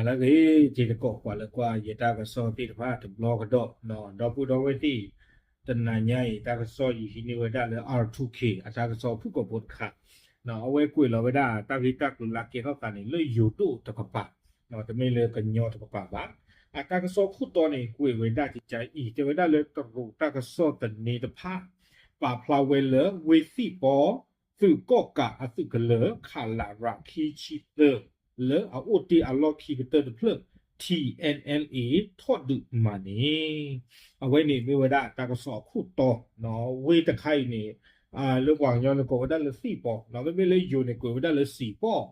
လၢအဂ့ၤ တံၤသကိး ပှၤလၢကွၢ်ယတၢ်ကစီၣ်သ့ၣ်တဖၣ်တဘျီကဒီး ဒီပုၢ်ဒီဝဲၢ်သ့ၣ်, တနၤညါအံၤ တၢ်ကစီၣ်ယဟံးန့ၢ်ဝဲဒၣ်လၢ R two K အတၢ်ကစီၣ်ဖုၣ်ကိာ်ဖိတခါ, အဝဲကွဲးလီၤဝဲဒၣ်တၢ်ဂ့ၢ်တၢ်ကျိၤလၢကဲထီၣ်သးန့ၣ် လၢယိၤဒိၣ်တကပၤ, တမ့ၢ်လၢကညီတကပၤဘၣ်. အတၢ်ကစီၣ်ခိၣ်တီန့ၣ် ကွဲးဝဲဒၣ်ကကအံၤ တဲဝဲဒၣ်လၢတရူးတၢ်ကစီၣ်သန့တဖၣ် ပာ်ဖျါဝဲလၢဝ့ၢ်သံၣ်ပီ သုးကီၣ်ကးအသုးကလၢၤ ခလရ ခံဆံသၢ လၢအအိၣ်တ့ၢ်အလီၢ်ခံကတၢၢ်တဖျၢၣ် T N L A ထီၣ်ဒုးမၤန့ၢ်, အဝဲန့ၣ်မ့ၢ်ဝဲဒၣ်တၢ်ကစီၣ်အခိၣ်တီ, ဝ့ၢ်တခါအံၤန့ၣ် လၢပှၤကညီန့ၣ်ကိးဝဲဒၣ်လၢသံၣ်ပီ, မ့မ့ၢ်လၢယိၤန့ၣ် ကွဲးဝဲဒၣ်လၢစံၣ်ပီၣ်,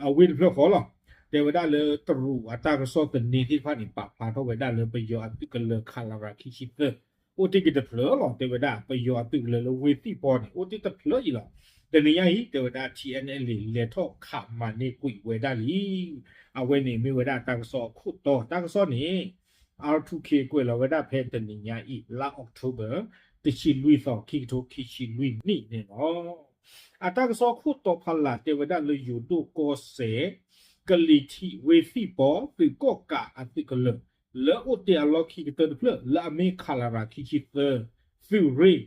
အဝ့ၢ်တဖျၢၣ်ဃီလီၤ. တဲဝဲဒၣ်လၢတရူးအတၢ်ကစီၣ်သန့သ့ၣ်တဖၣ်န့ၣ် ပာ်ဖျါထီၣ်ဝဲဒၣ်လၢပယီၤအသုးကလၢၤ ခလရ ခံဆံသၢ အိၣ်တ့ၢ်က့ၤတဖျၢၣ်လီၤ. တဲဝဲဒၣ်ပယီၤအသုးကလၢၤလၢဝ့ၢ်သံၣ်ပီန့ၣ် အိၣ်တ့ၢ်တဖျၢၣ်အံၤလီၤ. တနံၤညါအံၤ တဲဝဲဒၣ် T N L A လဲၤထီၣ်ခးမၤန့ၢ်ကွံာ်ဝဲဒၣ်လံ. အဝဲန့ၣ်မ့ၢ်ဝဲဒၣ်တၢ်ကစီၣ်အခိၣ်တီ, တၢ်ကစီၣ်န့ၣ် R two K ကွဲးလီၤဝဲဒၣ်ဖဲတနံၤညါအံၤ လါအီးကထိဘၢၣ် တဆံလွံၢ်သီ ခံကထိခံဆံလွံၢ်နံၣ်န့ၣ်လီၤ. အတၢ်ကစီၣ်ခိၣ်တီဖီလာ် တဲဝဲဒၣ်လၢယိၤဒိၣ်ကီၢ်စဲၣ် ကလံၤထံးဝ့ၢ်သံၣ်ပီ သုးကီၣ်ကးအသုးကလၢၤ လၢအိၣ်တ့ၢ်အလီၢ်ခံကတၢၢ်တဖျၢၣ် လၢအမ့ၢ် ခလရ ခံဆံသၢ သုးရ့ၣ်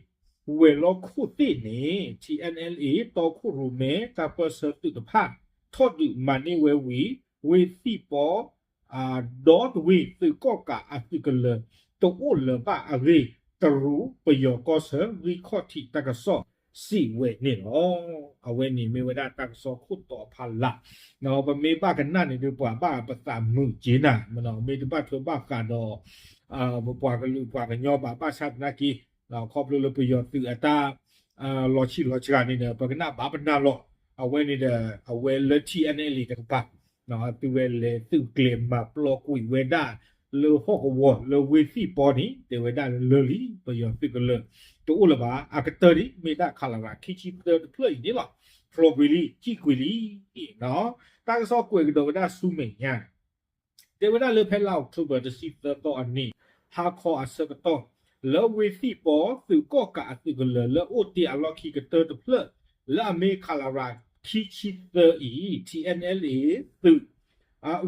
ဝဲၤလီၢ်ခိၣ်သ့ၣ်န့ၣ် T N L A တီခိၣ်ရိၣ်မဲတၢ်ပၢၢ်ဆၢသုးတဖၣ် ထီၣ်ဒုးမၤန့ၢ်ဝဲဝံၤ ဝ့ၢ်သံၣ်ပီ ဒီတဝ့ၢ် သုးကီၣ်ကးအသုးကလၢၤ တအိၣ်လၢၤဘၣ်အဂ့ၢ် တရူးပယီၤကီၢ်ဆၢ ဂံၢ်ခီၣ်ထံးတၢ်ကစီၣ်စံးဝဲန့ၣ်လီၤ. အဝဲန့ၣ်မ့ၢ်ဝဲဒၣ်တၢ်ကစီၣ်ခိၣ်တီအဖီလာ်, ပမ့ၢ်ဘၣ်ကနၣ်န့ၣ်ဒီး ပှၤဘၣ်ပသးမုာ်က့ၤနၤ, မ့ၢ်တဘၣ်ထွဲဘၣ်ဃးဒီး ပပှၤကလုာ်ပှၤကညီဘၣ်, ဘၣ်ဆၣ်သနာ်က့ ခီဖျိလၢပယီၤသုးအတၢ် လီၤဆံးလီၤစှၤန့ၣ်ဒီး ပကနၣ်ဘၣ်ပနၢ်လီၤ. အဝဲန့ၣ်ဒီး အဝဲလၢ T N L A တကပၤ သုဝဲလဲၤသုးကျဲၤမၤပျီကွံာ်ဝဲဒၣ် လၢဟီၣ်ကဝီၤလၢဝ့ၢ်သံၣ်ပီန့ၣ် တဲဝဲဒၣ်လၢလံ ပယီၤသုးကလၢၤ တအိၣ်လၢၤဘၣ်. အကတၢၢ်န့ၣ် မ့ၢ်ဒၣ် ခလရ ခံဆံသၢတဖျၢၣ်အံၤန့ၣ်လီၤ. ဖျိကွံာ်လံ စံၣ်ကွံာ်လံ. တၢ်ကစီၣ်ကွဲးကဒီးဝဲဒၣ်ဆူမဲာ်ညါ တဲဝဲဒၣ်လၢဖဲလါအီးကထိဘၢၣ် တဆံသၢသီအနံၤ ဟါခီအဆၢကတီၢ် လၢဝ့ၢ်သံၣ်ပီ သုးကီၣ်ကးအသုးကလၢၤ လၢအိၣ်တ့ၢ်အလီၢ်ခံကတၢၢ်တဖျၢၣ် လၢအမ့ၢ် ခလရ ခံဆံသၢအံၤ T N L A သုး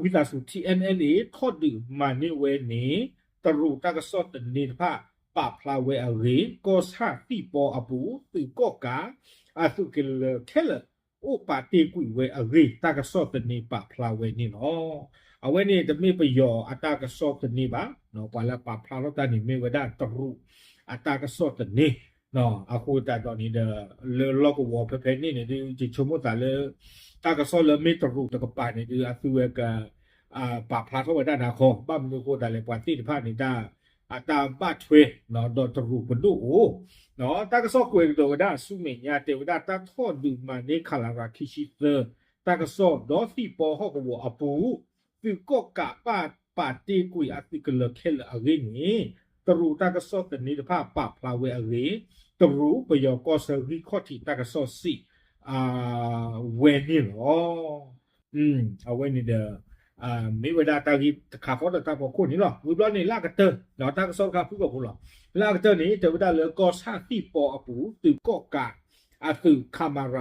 ဝံသးစူၤ T N L A ထီၣ်ဒုးမၤန့ၢ်ဝဲန့ၣ် တရူးတၢ်ကစီၣ်သန့တဖၣ် ပာ်ဖျါဝဲအဂ့ၢ် ကီၢ်ဆၣ်သံၣ်ပီအပူၤ သုးကီၣ်ကး အသုးကလၢၤခဲလၢာ် အိၣ်ပာ်တ့ၢ်ကွံာ်ဝဲအဂ့ၢ် တၢ်ကစီၣ်သန့ပာ်ဖျါဝဲန့ၣ်လီၤ. အဝဲန့ၣ်တမ့ၢ်ပယီၤအတၢ်ကစီၣ်သန့ဘၣ်, ပှၤလၢပာ်ဖျါထီၣ်တၢ်န့ၣ် မ့ၢ်ဝဲဒၣ်တရူးအတၢ်ကစီၣ်သန့ အဃိသတးဒီးန့ၣ်ဒီး လၢလီၢ်ကဝီၤဖဲဖဲန့ၣ်န့ၣ်ဒုး ယဆိကမိၣ်သးလၢ တၢ်ကစီၣ်လၢမ့ၢ်တရူးတကပၤန့ၣ်ဒုး အသုဝဲက ပာ်ဖျါထီၣ်ဝဲဒၣ်နၤခီ ဘၣ်မနုၤအဃိသတးလဲၣ် ပှၤသ့ၣ်တဖၣ်န့ၣ် တၢ် အတၢ်ဘၣ်ထွဲ ဒီးတရူးပဒိၣ်အိၣ် တၢ်ကစီၣ်ကွဲးကဒီးဝဲဒၣ်ဆူမဲာ်ညါ တဲဝဲဒၣ်တၢ်ထီၣ်ဒုးမၤန့ၢ် ခလရ ခံဆံသၢ တၢ်ကစီၣ် ဒီးသံၣ်ပီဟီၣ်ကဝီၤအပူၤ သုးကီၣ်ကးပာ်ပာ်တ့ၢ်ကွံာ်အသုးကလၢၤခဲလၢာ်အဂ့ၢ်န့ၣ် တရူးတၢ်ကစီၣ်သန့တဖၣ်ပာ်ဖျါဝဲအဂ့ၢ် တရူးပယီၤကီၢ်ဆၢဂံၢ်ခီၣ်ထံးတၢ်ကစီၣ်စံး ဝဲန့ၣ်လီၤ. အဝဲန့ၣ်ဒီး မ့ၢ်ဝဲဒၣ်တၢ်ဂ့ၢ်တခါဃီဒီးတၢ်ဖီခိၣ်န့ၣ်လီၤ. ဝံၤဘျီန့ၣ် လၢအကတၢၢ် တၢ်ကစီၣ်တခါဖုၣ်ကိာ်ဖိလီၤ. လၢအကတၢၢ်န့ၣ် တဲဝဲဒၣ်လၢကီၢ်ဆၣ်သံၣ်ပီအပူၤ သုးကီၣ်ကး အသုး ခမရ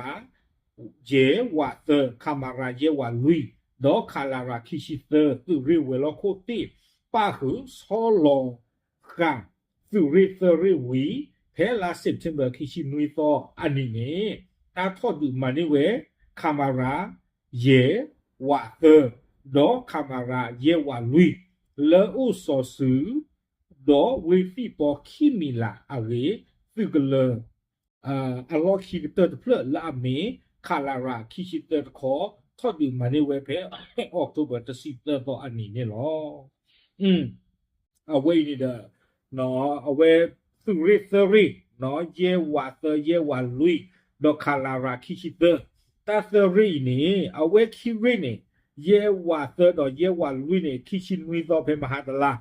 ယဲၢ်ဝးသၢ ခမရ ယဲၢ်ဝးလွံၢ် ဒီး ခလရ ခံဆံသၢ သုးရ့ၣ်ဝဲၤလီၢ်ခိၣ်သ့ၣ် ပၣ်ဃုာ်ဆီလီၤဃာ် သုးရ့ၣ်သၢရ့ၣ်ဝံၤ ဖဲလါ September ခံဆံနွံသီအနံၤန့ၣ် တၢ်ထီၣ်ဒုးမၤန့ၢ်ဝဲ ခမရ ယဲၢ်ဝးသၢ ဒီး ခမရ ယဲၢ်ဝးလွံၢ် လၢအိၣ်စီၤစုၤ ဒီးဝ့ၢ်သံၣ်ပီခံမံၤလးအဂ့ၢ် သုးကလၢၤ အလီၢ်ခံကတၢၢ်တဖျၢၣ်လၢအမ့ၢ် ခလရ ခံဆံသၢတခီ ထီၣ်ဒုးမၤန့ၢ်ဝဲဖဲ October တဆံသၢသီအနံၤန့ၣ်လီၤ. အဝဲအံၤန့ၣ်ဒီး အဝဲသုးရ့ၣ်သၢရ့ၣ် ယဲၢ်ဝးသၢ ယဲၢ်ဝးလွံၢ် ဒီး ခလရ ခံဆံသၢ တၢ်သၢရ့ၣ်အံၤန့ၣ် အဝဲခံရ့ၣ်န့ၣ် ယဲၢ်ဝးသၢဒီးယဲၢ်ဝးလွံၢ်န့ၣ် ခံဆံနွံသီဖဲမဟါတလါ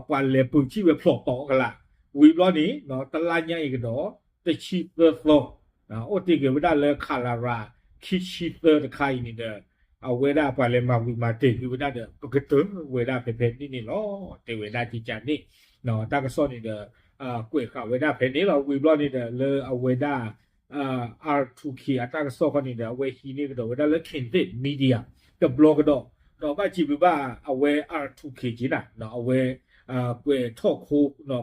ပှၤလဲၤပၢၤထံၣ်ဝဲဖျိးတီၤကလာ် ဝံၤဘျီန့ၣ် တလါညါအံၤကဒီး တဆံသၢသီ အိၣ်တ့ၢ်က့ၤဝဲဒၣ်လၢ ခလရ ခံဆံသၢတခါအံၤန့ၣ်ဒီး အဝဲဒၣ်ပှၤလဲၤမၤဝံၤမၤတဲာ်က့ၤဝဲဒၣ်ဒီး ပကတၢၢ်ဝဲဒၣ်ဖဲဖဲန့ၣ်န့ၣ်လီၤ. တဲဝဲဒၣ်ကကန့ၣ် တၢ်ကစီၣ်န့ၣ်ဒီး ကွဲးဃာ်ဝဲဒၣ်ဖဲန့ၣ်လီၤ. ဝံၤဘျီန့ၣ်ဒီး လၢအဝဲဒၣ် R two K အတၢ်ကစီၣ်ခီန့ၣ်ဒီး အဝဲဟံးန့ၢ်ကဒီးဝဲဒၣ်လၢ Kindred Media တဘျီကဒီး ဒီးဘၣ်စံးဘျုးဘၣ်အဝဲ R two K က့နၤ, အဝဲ ကွဲးထီၣ်ခိ,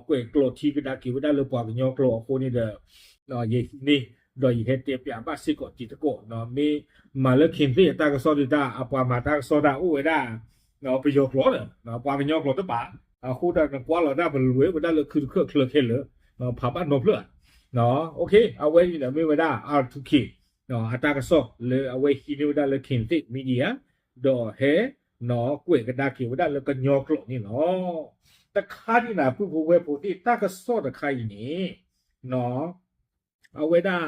ကွဲးကျိာ်ထံကဒါက့ၤဝဲဒၣ်လၢပှၤကညီကျိာ်အဃိန့ၣ်ဒီး ယဟံးန့ၢ်, ဒီးယဟဲတဲပၠးဘၣ်စ့ၢ်ကီးတံၤသကိး, မ့ၢ်မၤလၢ Kingthit အတၢ်ကစီၣ်ဒုးတၢ် အပှၤမၤတၢ်ကစီၣ်တၢ်အိၣ်ဝဲဒၣ် ပယီၤကျိာ်ဒီး ပှၤကညီကျိာ်တပၤ, အဃိဒီးနကွၢ်လီၤတၢ်ပလွဲဝဲဒၣ်လၢခုတခၢၣ်ချၢခဲလၢာ်, ဖးဘၣ်နီဖျၢၣ်ဧါ. အဝဲန့ၣ်ဒီးမ့ၢ်ဝဲဒၣ် R two K အတၢ်ကစီၣ်လၢအဝဲဟံးန့ၢ်ဝဲဒၣ်လၢ Kingthit Media ဒီးဟဲ ကွဲးကဒါက့ၤဝဲဒၣ်လၢကညီကျိာ်န့ၣ်လီၤ. တခါဒ်န့ၣ် ပုၢ်ဖိဝဲၢ်ဖိသ့ၣ် တၢ်ကစီၣ်တခါအံၤန့ၣ် အဝဲဒၣ်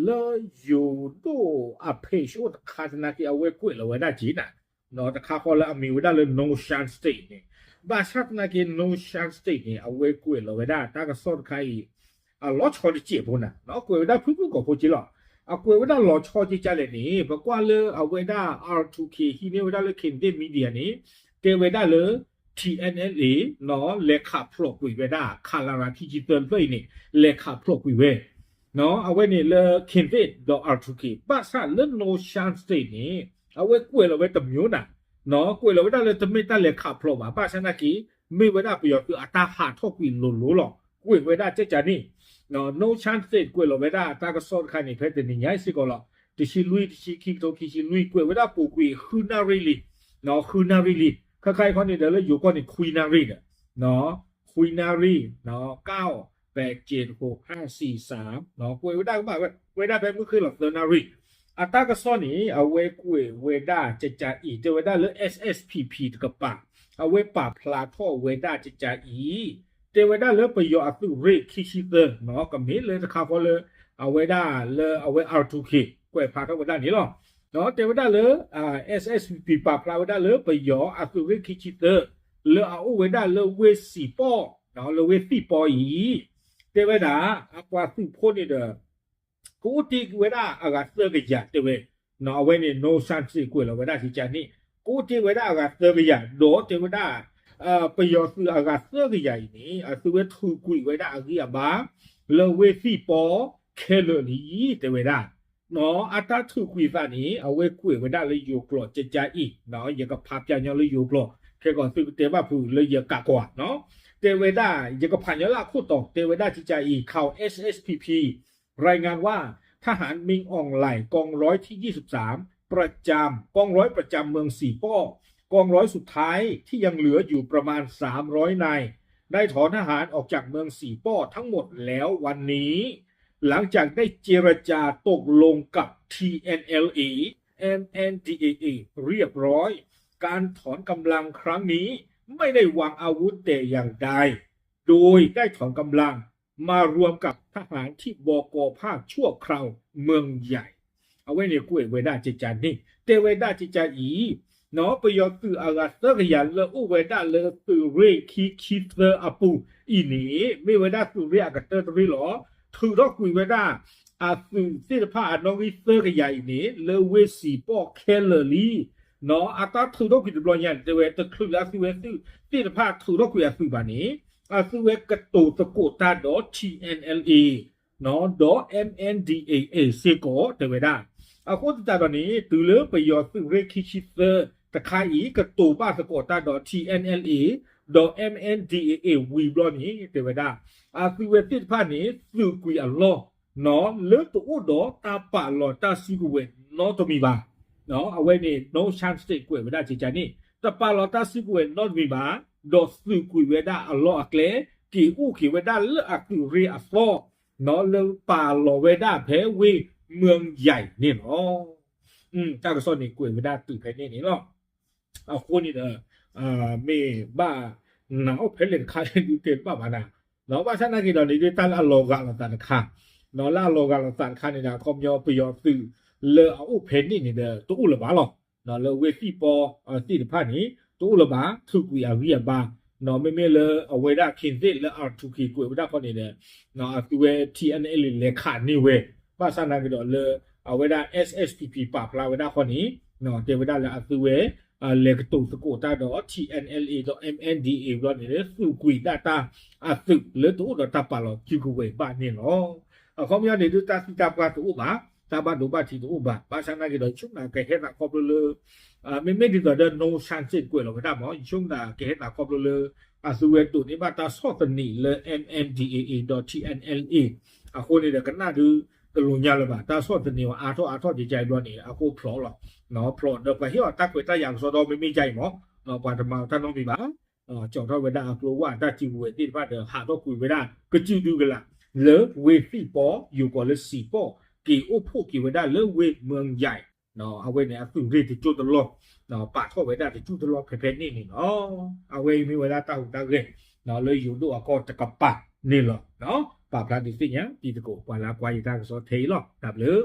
လၢယိၤဒိၣ်အ page အိၣ်တခါသနာ်က့ အဝဲကွဲးလီၤဝဲဒၣ်က့နၤ, တခါဃီလၢအမံၤဝဲဒၣ်လၢ No Chance State န့ၣ်, ဘၣ်ဆၣ်သနာ်က့ No Chance State န့ၣ် အဝဲကွဲးလီၤဝဲဒၣ်တၢ်ကစီၣ်တခါအံၤ အလီၤဆီတစဲးဖိနၤ, ကွဲးဝဲဒၣ်ဖုၣ်ဖုၣ်ကိာ်ဖိက့လီၤ. အကွဲးဝဲဒၣ်လီၤဆီက့ကလဲၣ်န့ၣ် ပကွၢ်လၢအဝဲဒၣ် R two K ဟံးန့ၢ်ဝဲဒၣ်လၢ Kingthit Media န့ၣ် တဲဝဲဒၣ်လၢ T N L A လဲၤခးဖျိးကွံာ်ဝဲဒၣ် ခလရ ခံဆံသၢဖျၢၣ်အံၤန့ၣ် လဲၤခးဖျိးကွံာ်ဝဲ အဝဲန့ၣ်လၢ Kingthit ဒီး R two K, ဘၣ်ဆၣ်လၢ No Chance State န့ၣ် အဝဲကွဲးလီၤဝဲတမျိုးနၤ, ကွဲးလီၤဝဲဒၣ်လၢတမ့ၢ်တၢ်လဲၤခးဖျိးဘၣ်, ဘၣ်ဆၣ်သနာ်က့ မ့ၢ်ဝဲဒၣ်ပယီၤသုးအတၢ်ဟးထီၣ်ကွံာ်လိၤလိၤလီၤ. ကွဲးဝဲဒၣ်ကကန့ၣ် No Chance State ကွဲးလီၤဝဲဒၣ်တၢ်ကစီၣ်တခါန့ၣ် ဖဲတနံၤညါအံၤစ့ၢ်ကီးလီၤ. တဆံလွံၢ် တဆံခံ ကထိခံဆံလွံၢ် ကွဲးဝဲဒၣ်ပူၤကွံာ်ဃုနၣ်ရံၣ်လံ, ဃုနၣ်ရံၣ်လံ, ခဲခါအံၤခီန့ၣ်ဒီးလၢယိၤကီၢ်န့ၣ် ခွံနၣ်ရံၣ်ဒီး ခွံနၣ်ရံၣ်, ကၣ်အီၤ ပဲးက့ၤတခိး ဟၣ်စံးစၢ်, ကွဲးဝဲဒၣ်ကဘၣ်ဝဲဒၣ်ဖဲမုၢ်ဃ့ၢ်လီၤသၢနၣ်ရံၣ်, အတၢ်ကစီၣ်န့ၣ် အဝဲကွဲးဝဲဒၣ်ကကအံၤ တဲဝဲဒၣ်လၢ S S P P တကပၤ, အဝဲပာ်ဖျါထီၣ်ဝဲဒၣ်ကကအံၤ, တဲဝဲဒၣ်လၢပယီၤအသုးရ့ၣ်ခံဆံသၢ, ကမ့ၢ်လၢတခါဃီလၢ အဝဲဒၣ်လၢအဝဲ R two K ကွဲးဖျါထီၣ်ဝဲဒၣ်န့ၣ်လီၤ. တဲဝဲဒၣ်လၢ S S P P ပာ်ဖျါဝဲဒၣ်လၢပယီၤအသုးရ့ၣ်ခံဆံသၢ လၢအအိၣ်ဝဲဒၣ်လၢဝ့ၢ်စံၣ်ပီၣ်, လၢဝ့ၢ်သံၣ်ပီၣ်အံၤ, တဲဝဲဒၣ် အပှၤသုးဖိန့ၣ်ဒီး ကအိၣ်တ့ၢ်ဝဲဒၣ်အဂၤသၢကယၤတဲဝဲ, အဝဲန့ၣ် No Chance State ကွဲးလီၤဝဲဒၣ်ကကန့ၣ် ကအိၣ်တ့ၢ်ဝဲဒၣ်အဂၤသၢကယၤ ဒီးတဲဝဲဒၣ် ပယီၤသုးအဂၤသၢကယၤအံၤန့ၣ် အသုးဝဲထုးကွံာ်ဝဲဒၣ်အဂံၢ်အဘါ လၢဝ့ၢ်သံၣ်ပီၣ်ခဲလၢာ်လံ တဲဝဲဒၣ် အတၢ်ထုးကွံာ်သးန့ၣ် အဝဲကွဲးဝဲဒၣ်လၢယိၤကျိာ်ကကအံၤ, ယကဖးပၠးညီလၢယိၤကျိာ် ခဲကီးသုကတဲဘၣ်ဖုးလၢယကးကွၢ်, တဲဝဲဒၣ် ယကဖးညီလၢအခိၣ်တီ တဲဝဲဒၣ်ကကအံၤ ခး S S P P รายงานว่า ทหารมิงอ่องหล่าย กองร้อยที่ ยี่สิบสาม ประจำ กองร้อยประจำเมืองสีป้อ กองร้อยสุดท้ายที่ยังเหลืออยู่ประมาณ สามร้อยนาย ได้ถอนทหารออกจากเมืองสีป้อทั้งหมดแล้ววันนี้ หลังจากได้เจรจาตกลงกับ ทีเอ็นแอลเอ เอ็มเอ็นดีเอเอ เรียบร้อย การถอนกำลังครั้งนี้ไม่ได้วางอาวุธแต่อย่างใด โดยได้ถอนกำลังมารวมกับทหารที่ บก ภาคชั่วคราวเมืองใหญ่ အဝဲန့ၣ်ကွဲးဝဲဒၣ်ကကန့ၣ် တဲဝဲဒၣ်ကကအံၤ, ပယီၤသုးအဂၤသၢကယၤလၢအိၣ်ဝဲဒၣ်လၢသုးရ့ၣ်ခံဆံသၢအပူၤအံၤန့ၣ် မ့ၢ်ဝဲဒၣ်သုးရ့ၣ်အကတၢၢ်တရ့ၣ်လီၤ. ထုးထီၣ်ကွံာ်ဝဲဒၣ် အသုးသ့ၣ်တဖၣ်အနီၣ်ဂံၢ်သၢကယၤအံၤန့ၣ် လၢဝ့ၢ်စံၣ်ပီၣ်ခဲလၢာ်လံ အတၢ်ထုးထီၣ်ကွံာ်တဘျီညါန့ၣ် တဲဝဲ တချုးလၢအသုးဝဲသ့ၣ်တဖၣ်ထုးထီၣ်ကွံာ်အသုးဘၣ်န့ၣ် အသုးဝဲကတိၤသကိးတၢ်ဒီး T N L A ဒီး M N D A A စ့ၢ်ကီး တဲဝဲဒၣ်. အဃိသတးဒီးန့ၣ် တုၤလၢပယီၤသုးရ့ၣ်ခံဆံသၢတခါအံၤ ကတိၤဘၣ်သကိးတၢ်ဒီး T N L A ဒီး M N D A A ဝံၤဘျီန့ၣ် တဲဝဲဒၣ် အသုးဝဲသ့ၣ်တဖၣ်န့ၣ် သုးကွံာ်အလီၢ် လၢတအိၣ်ဒီးတၢ်ပာ်လီၤတၢ်စုကဝဲၤနီတမံၤဘၣ်. အဝဲန့ၣ် No Chance State ကွဲးဝဲဒၣ်ကကန့ၣ် တပာ်လီၤတၢ်စုကဝဲၤနီတမံၤဘၣ်, ဒီးသုးကွံာ်ဝဲဒၣ်အလီၢ်အကျဲ က့ၤအိၣ်က့ၤဝဲဒၣ်လၢအသုးရ့ၣ်အသီ လၢပာ်လီၤဝဲဒၣ်ဖဲဝ့ၢ် เมืองใหญ่ န့ၣ်လီၤ. တၢ်ကစီၣ်န့ၣ်ကွဲးဝဲဒၣ်တုၤဖဲန့ၣ်န့ၣ်လီၤ. အဃိန့ၣ်ဒီး မ့ၢ်ဘၣ်နၤအိၣ်ဖဲလဲၣ်တခါလဲၣ်ဒုးတဲတဘၣ်ဘၣ်နၤ, ဘၣ်ဆၣ်သနာ်က့ဒီးန့ၣ် ဒ်တၢ်လၢအလီၤဂာ်လိာ်သးတခါ, လၢအလီၤဂာ်လိာ်သးတခါန့ၣ်ဒီး အခီပညီပယီၤသုးလၢအအိၣ်ဖဲန့ၣ်န့ၣ်ဒီး တအိၣ်လၢၤဘၣ်လီၤ. လၢဝ့ၢ်သံၣ်ပီသ့ၣ်တဖၣ်န့ၣ် တအိၣ်လၢၤဘၣ် ထုးကွံာ်အဂံၢ်အဘါ, မ့မ့ၢ်လၢအဝဲဒၣ် Kingthit လၢ R two K ကွဲးဝဲဒၣ်ခီန့ၣ်ဒီး အသုးဝဲ T N L A လဲၤခးန့ၢ်ဝဲ, ဘၣ်ဆၣ်သနာ်က့ဒီးလၢ အဝဲဒၣ် S S P P ပာ်ဖျါဝဲဒၣ်ခီန့ၣ် တဲဝဲဒၣ်လၢအသုးဝဲ လဲၤကတိၤသကိးတၢ်ဒီး T N L A ဒီး M N D A A ဘျီန့ၣ် သုးကွံာ်ဒၣ်တၢ်အသုးလၢတအိၣ်ဒီးတၢ်ပာ်လီၤစုကဝဲၤဘၣ်န့ၣ်လီၤ. အခီပညီန့ၣ် ဒ်တၢ်သံတၢ်ပှၢ်တအိၣ်ဘၣ်, တၢ်ဘၣ်ဒိဘၣ်ထံးတအိၣ်ဘၣ်. ဘၣ်ဆၣ်နာ်က့ဒီး ယဆိကမိၣ်ကဟဲသးခီဖျိလၢ မ့မ့ၢ်ဒ်သိးဒီး no chance ကွဲးလီၤဝဲဒၣ်မး ယဆိကမိၣ်ကဟဲသးခီဖျိလၢ အသုဝဲဒိးန့ၢ်ဘၣ်တၢ်ဆီၣ်သနံးလၢ M N D A A ဒီး T N L A အဃိန့ၣ်ဒီး ကနၣ်ဒုးတလိာ်ညါလၢၤဘၣ်. တၢ်ဆီၣ်သနံးအီၤအါထီၣ်အါထီၣ်ကကါအံၤဘျီန့ၣ် အဃိဖျိးလီၤ. ဖျိးဒီးပှၤဟ့ၣ်အီၤတၢ်ခွဲးတၢ်ယာ်ကစီဒီးမ့မ့ၢ်ကါအံၤမး ပှၤတမၤအီၤတၢ်နီတမံၤဘၣ်. ကၠီထီၣ်ဝဲဒၣ်အကျိဝၢ်အတၢ်စုကဝဲၤသ့ၣ်တဖၣ်ဒီး ဟးထီၣ်ကွံာ်ဝဲဒၣ် ကစုဒုကလး လၢဝ့ၢ်သံၣ်ပီ ယိၤကီးလၢစံၣ်ပီၣ် က့ၤအိၣ်ဖှိၣ်က့ၤဝဲဒၣ်လၢဝ့ၢ်မၢယၤ အဝဲန့ၣ်အသုးရ့ၣ်တကၠိၢ်တလီၢ် ပာ်ထီၣ်ဝဲဒၣ်တကၠိၢ်တလီၢ်ဖဲဖဲန့ၣ်န့ၣ်လီၤ. အဝဲအံၤမ့ၢ်ဝဲဒၣ်တၢ်ဟူးတၢ်ဂဲၤ လၢယိၤဒိၣ်အကီၢ်တကပၤန့ၣ်လီၤ. ပာ်ဖျါဒုးသ့ၣ်ညါတံၤသကိး ပှၤလၢအကွၢ်ယတၢ်ကစီၣ်ထဲအံၤလီၤ. တၢ်ဘျုး